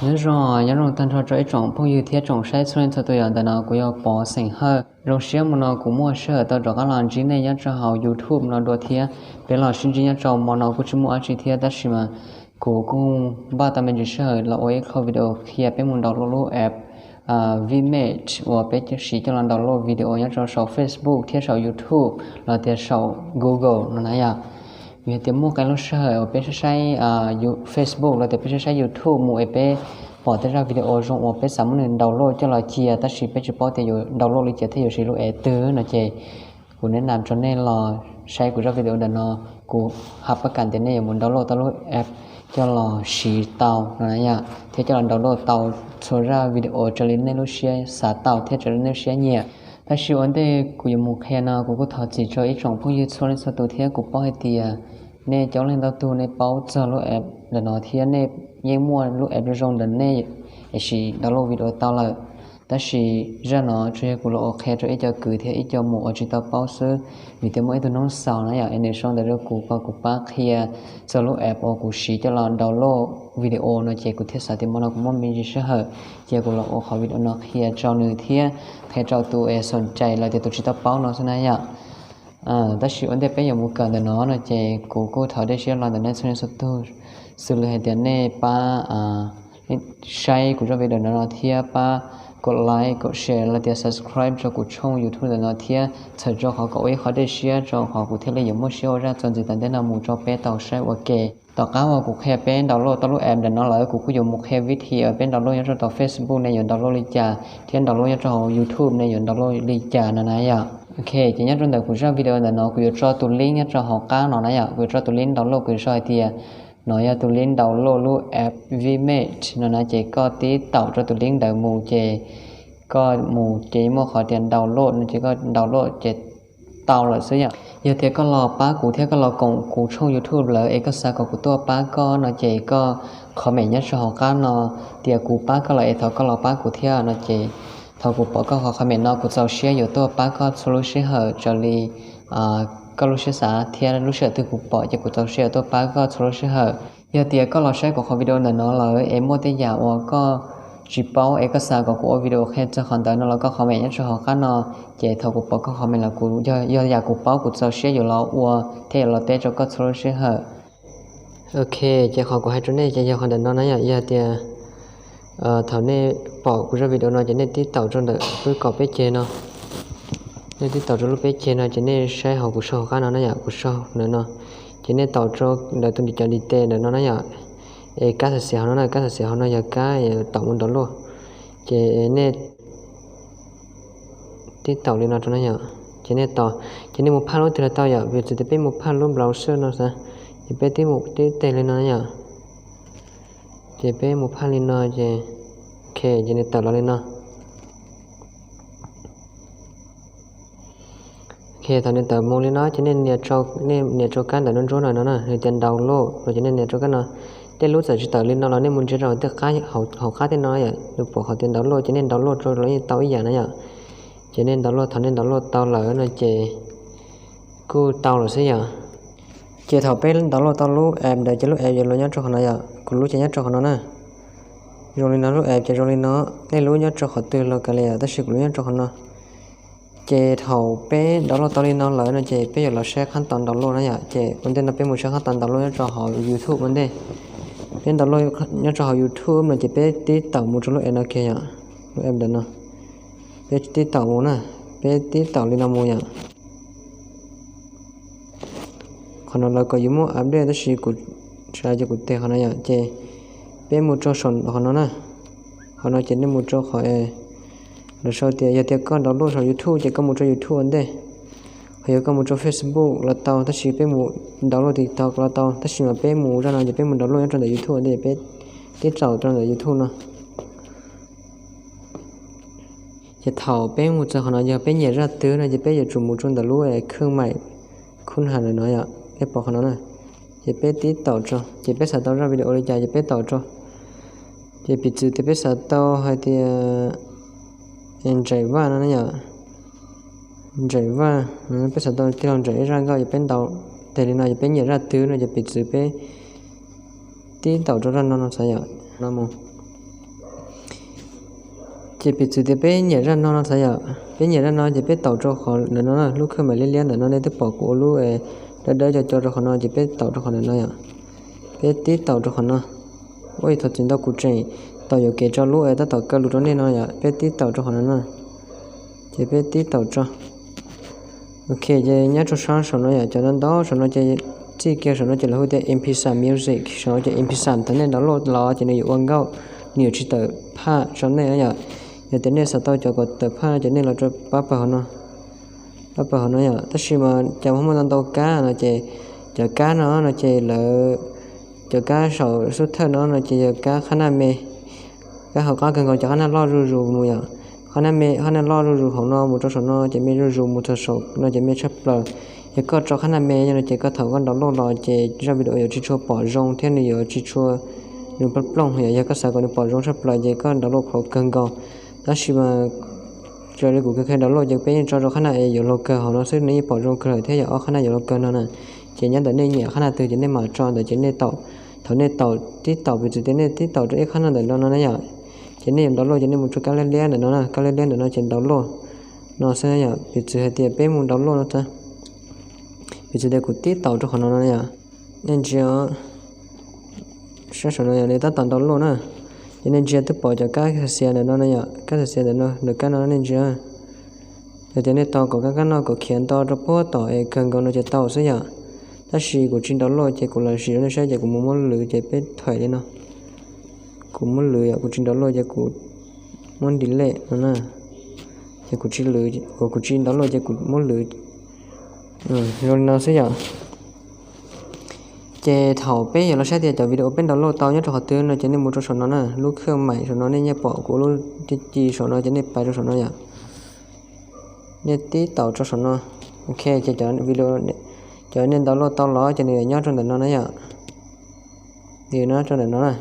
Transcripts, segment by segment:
Nyob zoo, nyob zoo tag nrho rau ib tsoom phooj ywg thiab tsoom saib txhua leej txhua tus yom. Ntawm no kuv yog Pov xeem Hawj. Zoo siab hmo no kuv muaj sij hawm tau rov qab los ntsib nej nyob rau hauv YouTube no dua thiab peb los sib ntsib nyob rau hmo no kuj tsis muaj dab tsi thiab tab sis mas kuv kuj npaj tau me ntsis sij hawm los ua ib qho video qhia peb mus download lub app Vmate uas peb siv coj los download video nyob rau saum Facebook thiab saum YouTube los tias saum Google no na yom. Vim hais tias muaj qee lub sij hawm uas peb saib saib Facebook los tias peb saib saib YouTube mus es peb pom tej zaj video zoo uas peb xav muab nws download coj los cia tab sis peb tsis paub tias yuav download li cas thiab yuav siv lub app twg no ces kuv nes nam rau nej los saib kuv zaj video ntawm no, kuv hab pab kam tias nej yuav mus download tau lub app coj los siv tau no na yom, thiab coj los download tau txhua zaj video raws li nej lub siab xav tau thiab raws li nej lub siab nyiam. Tab sis ua ntej kuv yuav mus qhia no kuv kuj thov txim rau ib tsoom phooj ywg txhua leej txhua tus thiab kuv paub hais tias nej coob leej ntau tug nej paub txog lub app ntawm no thiab nej yeej muaj lub app zoo zoo ntawm nej es siv download video tau lawm. Tab sis zaj no tsuas yog kuv los ua qhia rau ib co kwv thiab ib co muam uas tsis tau paub xwb, vim tias muaj ib tug noob xaus na yom es nws sau ntawv rau kuv kom kuv pab qhia txog lub app uas kuv siv coj los download video no ces kuv thiaj xav tias hmo no kuv muaj me ntsis sij hawm ces kuv los ua qhov video no qhia rau nws thiab qhia rau tus es xom cai los tias tus tsis tau paub no xwb na yom. Tab sis ua ntej peb yuav mus kawm ntawm no no ces kuv kuj thov dej siab los ntawm nej txhua leej txhua tug, xws li hais tias nej pab saib kuv zaj video no no thiab pab kom like kom share los tias subscribe rau kuv tshooj YouTube ntawm no thiab txhawm rau qhov kom ua ib qho dej siab rau qhov kuv thiaj li yuav muaj siab ua zaj txuas ntxiv tom ntej no mus rau peb tau saib ua ke. Tom qab uas kuv qhia peb download tau lub app ntawm no lawm kuv kuj yuav mus qhia vib thi uas peb download nyob rau tom Facebook ne yuav download li cas thiab download nyob rau hauv YouTube ne yuav download li cas no na yom. Ok, ces nyob rau ntawm kuv zaj video ntawm no kuv yuav tso tus link nyob rau hauv qab no na yom, kuv yuav tso tus link download, kuv yuav sau hais tias no yog tus link download lub app Vmate no na ces koj tib taum rau tus link ntawd mus ces koj mus ces muaj qhov tias download no ces koj download ces tau lawm xwb yom. Yog tias koj los pab kuv thiab koj los koom kuv tshooj YouTube lawm es koj xav kom kuv tuaj pab koj no ces koj comment nyob rau hauv qab no tias kuv pab koj lawm es thov koj los pab kuv thiab no ces thaum kuv pom koj qhov comment no kuv txaus siab yuav tuaj pab koj txhua lub sij hawm raws li koj lub siab xav thiab lub sij hawm twg kuv pom ces kuv txaus siab yuav tuaj pab koj txhua lub sij hawm. Yog tias koj los saib kuv qhov video ntawm no lawm es muaj tej yam uas koj tsis paub es koj xav kom kuv ua video qhia txog qhov ntawd no los koj comment nyob rau hauv qab no ces thaum kuv pom koj comment los kuv yog yam kuv paub kuv txaus siab yuav los ua thiab yuav los teb rau koj txhua lub sij hawm. Ok, ces qhov kuv hais rau nej ces yog qhov ntawm no na yom, yog tias thaum nej pom kuv zaj video no ces nej tib taum rau ntawm lub kaum peb ceg no, nej tib taum rau lub peb ceg no ces nej saib hauv kuv sau hauv qab no na yom, kuv sau ntawm no ces nej taum rau ntawm tus ntiv cov ntiv tes ntawm no na yom, es kab xav xiav hauv no na, kab xav xiav hauv no yog kab taum mus download ces nej tib taum li no rau na yom, ces nej tos, ces nej mus phaj lub twg los tau yom, piv txwv tias peb mus phaj lub browser no xav, ces peb tib mus tib teg li no na yom, ces peb mus phaj li no ces, ok, ces nws tawm los li no. Ok, thaum nws tawm mus li no ces nej nias rau kab ntawm nruab ntsuab no no na, nws tias download no ces nej nias rau kab no. Tej lub txawm tsis tawm li no los nej mus ntsia rau tej qab hauv qab tej no yom, nws pom qhov tias download ces nej download rau los yeej tau ib yam na yom. Ces nej download, thaum nej download tau lawm no ces kuj tau lawm xwb yom. Ces thaum peb download tau lub app ntawd ces lub app yuav los nyob rau qhov no yom, kuv lub ces nyob rau qhov no na. Zoo li no lub app ces zoo li no, nej lub nyob rau qhov twg los kav liam, tab sis kuv lub nyob rau qhov no. Ces thaum peb download tau li no lawm no ces peb yuav los saib qhab tau download na yom. Ces ua ntej no peb mus saib qhab tau download nyob rau hauv YouTube ua ntej. Peb download nyob rau hauv YouTube no ces peb tib taum mus rau lub app no kiag yom, lub app ntawm no. Peb tib taum mus na, peb tib taum li no mus yom. Qhov no lawv kom yus muab update tab sis kuv tsis hais ces kuv tes qhov no yom, ces peb mus rau saum qhov no na. Qhov no ces nej mus rau qhov lawv sau tias yog tias koj download saum YouTube ces koj mus rau YouTube ua ntej. Ho yog koj mus rau Facebook los tau, tab sis peb mus download TikTok los tau, tab sis mas peb mus zaj no ces peb mus download nyob rau ntawm YouTube ua ntej, peb tib taum rau ntawm YouTube no. Ces thaum peb mus txog qhov no yog peb nyiam zaj twg no ces peb yuav tsum mus rau ntawm lub khwj maim khub has ntawm no yom, nej pom qhov no na. Ces peb tib taum rau, ces peb xav tau zaj video li cas ces peb taum rau. Ces piv txwv tias peb xav tau hais tias Ntsais Vaj no na yom, Ntsais Vaj, peb xav tau tij laug Ntsais ib zaj nkauj ces peb ntaus teg li no ces peb nyiam zaj twg no ces piv txwv peb tib taum rau zaj no no xav yom, no mus. Ces piv txwv tias peb nyiam zaj no no xav yom, peb nyiam zaj no ces peb taum rau qhov ntawm no na, lub khawb mais liab liab ntawm no nej twb pom kuv ua lub dawb dawb co co rau qhov no ces peb taum rau qhov ntawm no yom. Peb tib taum rau qhov no. Ua ib thov txim ntau kuv tseem taum yuam kev tso lub es tab tom kaw lus rau nej no yom, peb tib taum rau qhov no na. Ces peb tib taum tso. Ok, ces nyob rau sab saum no yom, cov ntau ntau saum no ces txij kiag saum no ces lawv hu tias M P three music, saum no ces M P three thaum nej download los ces nws yuav ua nkauj, nws yuav tsis tawm phaj tso nej yom. Yog tias nej xav tau cov kom tawm phaj no ces nej los rau pab pawg hauv no, pab pawg hauv no yom. Tab sis mas cov muaj ntau ntau kab no ces cov kab no no ces lawv, cov kab saum xub thawj no no ces yog kab qhab naj me, kab hauv qab kawg nkaus cov qhab naj loj zuj zus mus yom. Qhab naj me, qhab naj loj zuj zus hauv no mus rau saum no ces me zuj zus mus txog saum no ces me tshaj plaws. Yog koj tso qhab naj me no ces koj thaum koj download los ces zaj video yuav tsis tshua pom zoo thiab nws yuav tsis tshua, nws plooj plooj yom. Yog koj xav kom nws pom zoo tshaj plaws ces koj download qhov kawg nkaus. Tab sis mas raws li kuv kheev download ces peb yeej tso rau qhab naj es yuav laug kawg hauv no xwb, nws yeej pom zoo kawg lawm thiab yom, ob qhab naj yuav laug kawg no na. Ces nyob ntawm nej nyiam qhab naj twg ces nej mam tso ntawd ces nej taum, thaum nej taum tib taum piv txwv tias nej tib taum rau ib qhab naj ntawm no no na yom, ces nej yuav download ces nej mus rau kab liab liab ntawm no na, kab liab liab ntawm no ces download no xwb na yom. Piv txwv hais tias peb mus download no xwb, piv txwv tias kuv tib taum rau qhov no no na yom, nej ntsia sab saum no yom, nws tab tom download na. Ces nej ntsia twb pom cov kab xav xiav ntawm no na yom, kab xav xiav ntawm no, ntawm kab no nej ntsia. Yog tias nej tos kom kab kab no kom khiav nto rau puag tom es kawg nkaus no ces tau xwb yom. Tab sis kuv tsis download ces kuv los sim rau nej saib ces kuv mus muab lwv ces peb thuam li no. Kuv muab lwv yom, kuv tsis download ces kuv muab delete no na. Ces kuv tsis lwv, kuv tsis download ces kuv muab lwv zoo li no xwb yom. Ces thaum peb yuav los saib tias cov video peb download tau nyob rau qhov twg no ces nej mus rau saum no na, lub khawb mais saum no nej yeej pom kuv lub ci ci saum no ces nej pais rau saum no yom. Nej tib taum rau saum no. Ok, ces cov video, cov nej download tau los ces nws yuav nyob rau ntawm no na yom. Nws nyob rau ntawm no na.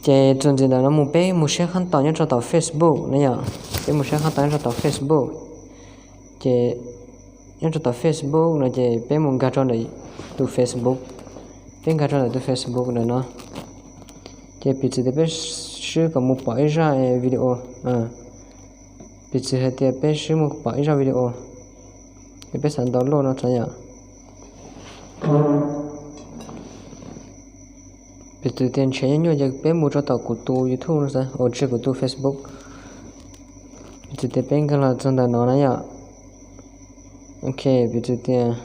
Ces txuas ntxiv ntawm no mus peb mus saib qhab taus nyob rau tom Facebook na yom. Peb mus saib qhab taus nyob rau tom Facebook. Ces nyob rau tom Facebook no ces peb mus nkag rau ntawm tus Facebook. Peb nkag rau ntawm tus Facebook ntawm no. Ces piv txwv tias peb swb kom mus pom ib zaj video. Piv txwv hais tias peb swb mus pom ib zaj video, es peb xav download no tso yom. Piv txwv tias ntshe nyuaj nyuaj ces peb mus rau tom kuv tus YouTube no xwb, ua tsis kuv tus Facebook. Piv txwv tias peb nkag los txog ntawm no na yom. Ok, piv txwv tias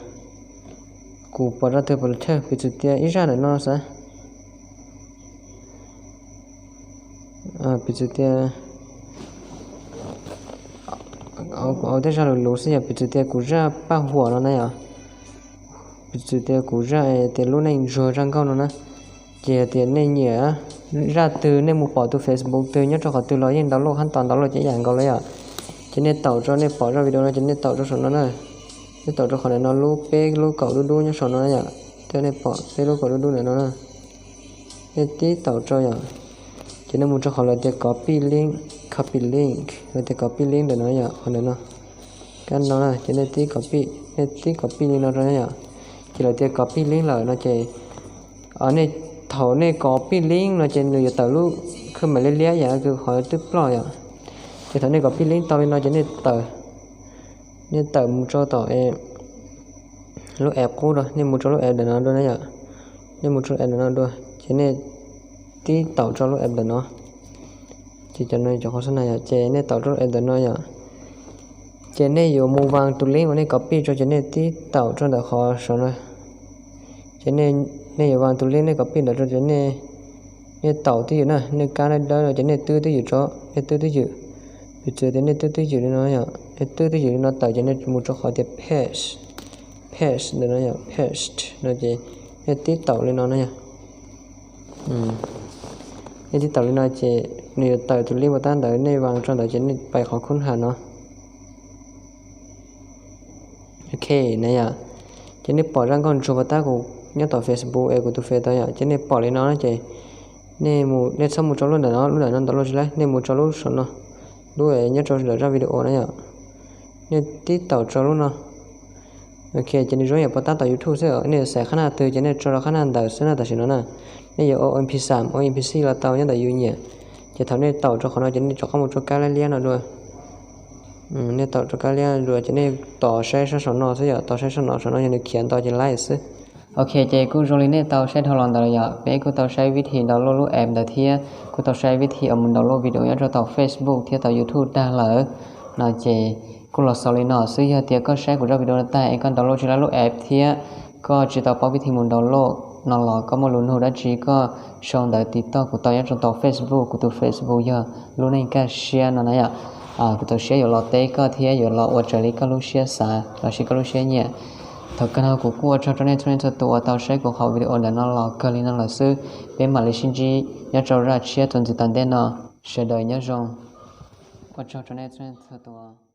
kuv pom zaj twg pom los thawj, piv txwv tias ib zaj ntawm no xwb. Piv txwv tias, kuv ua tej zaj luv luv xwb yom, piv txwv tias kuv zaj paj huam no na yom. Piv txwv tias kuv zaj tias lub neej ntsuag zaj nkauj no na. Ces yog tias nej nyiam zaj twg nej mus pom tus Facebook twg nyob rau qhov twg los yeej download qhab taus download ces ib yam nkaus li yom. Ces nej taum rau nej pom zaj video no ces nej taum rau saum no na. Nej taum rau qhov ntawm no lub peb lub kaum dub dub nyob saum no na yom. Tej nej pom peb lub kaum dub dub ntawm no na. Nej tib taum rau yom. Ces nej mus rau qhov lawv tias copy link, copy link, lawv tias copy link ntawm no yom, qhov ntawm no. Kab no na ces nej tib copy, nej tib copy li no rau yom. Ces lawv tias copy link lawm no ces nej, thaum nej copy link no ces nws yuav tawm lub khawb mais liab liab yom, kws qhov twb ploj yom. Ces thaum nej copy link tau li no ces nej tawm, nej tawm mus rau tom lub app qub dua, nej mus rau lub app ntawm no dua na yom. Nej mus rau app ntawm no dua ces nej tib taum rau lub app ntawm no. Ces cov no cov qhov xab na yom, ces nej taum rau lub app ntawm no yom. Ces nej yuav mus vas tus link uas nej copy rau ces nej tib taum rau ntawm qhov saum no. Ces nej yuav vas tus link nej copy ntawd rau ces nej, nej taum twj ywm na, nej kab dawb dawb no ces nej twb twj ywm tso, nej twb twj ywm. Piv txwv tias nej twb twj ywm li no yom, nej twb twj ywm li no tawm ces nej mus rau qhov tias paste, paste ntawm no yom, paste no ces nej tib taum li no na yom. Nej tib taum li no ces nws yuav tawm tus link pas tab ntawd nej vas rau ntawd ces nej pais qhov khub has no. Ok na yom, ces nej pom zaj nkauj ntsuag pas tab kuv nyob tom Facebook es kuv tus Face tau yom, ces nej pom li no na ces nej mus, nej txhob mus rau lub ntawm no, lub ntawm no ntawm lub tsis laib, nej mus rau lub saum no, lub nyob rau ntawm zaj video na yom. Nej tib taum rau lub no. Ok, ces nws zoo yam pas tab tom YouTube xwb, nej yuav xaiv qhab naj twg ces nej tso rau qhab naj ntawd xwb na tam sim no na. Nej yuav ua mp xam ua mp six los tau nyob ntawm yus nyiam. Ces thaum nej taum rau qhov no ces nej rov qab mus rau kab liab liab no dua. Nej taum rau kab liab dua ces nej tos saib sab saum no xwb yom, tos saib sab no, saum no yog nws khiav ntau ces laib xwb. Ok, ces kuj zoo li nej tau saib dhau los ntawd yom, peb kuj tau saib vib thi download lub app ntawd thiab kuj tau saib vib thi uas mus download video nyob rau tom Facebook thiab tom YouTube tag lawm no ces kuj los xaus li no xwb. Yog tias koj saib kuv zaj video no tag es koj download tsis laib lub app thiab koj tsis tau paub vib thi mus download no los koj muaj lus nug dab tsi koj sau ntawv tiv toj kuv tau nyob rau tom Facebook, kuv tus Facebook yog Lub Neej Kaj Siab no na yom. Kuv tau siab yuav los teb koj thiab yuav los ua raws li koj lub siab xav lossis koj lub siab nyiam. Thaum kawg no kuv kuj ua tsaug rau nej txhua leej txhua tus uas tau saib kuv qhov video ntawm no los kawg li no lawm xwb. Peb mam li sib ntsib nyob rau zaj tshiab txuas ntxiv tom ntej no. Sawv daws nyob zoo. Ua tsaug rau nej txhua leej txhua tus.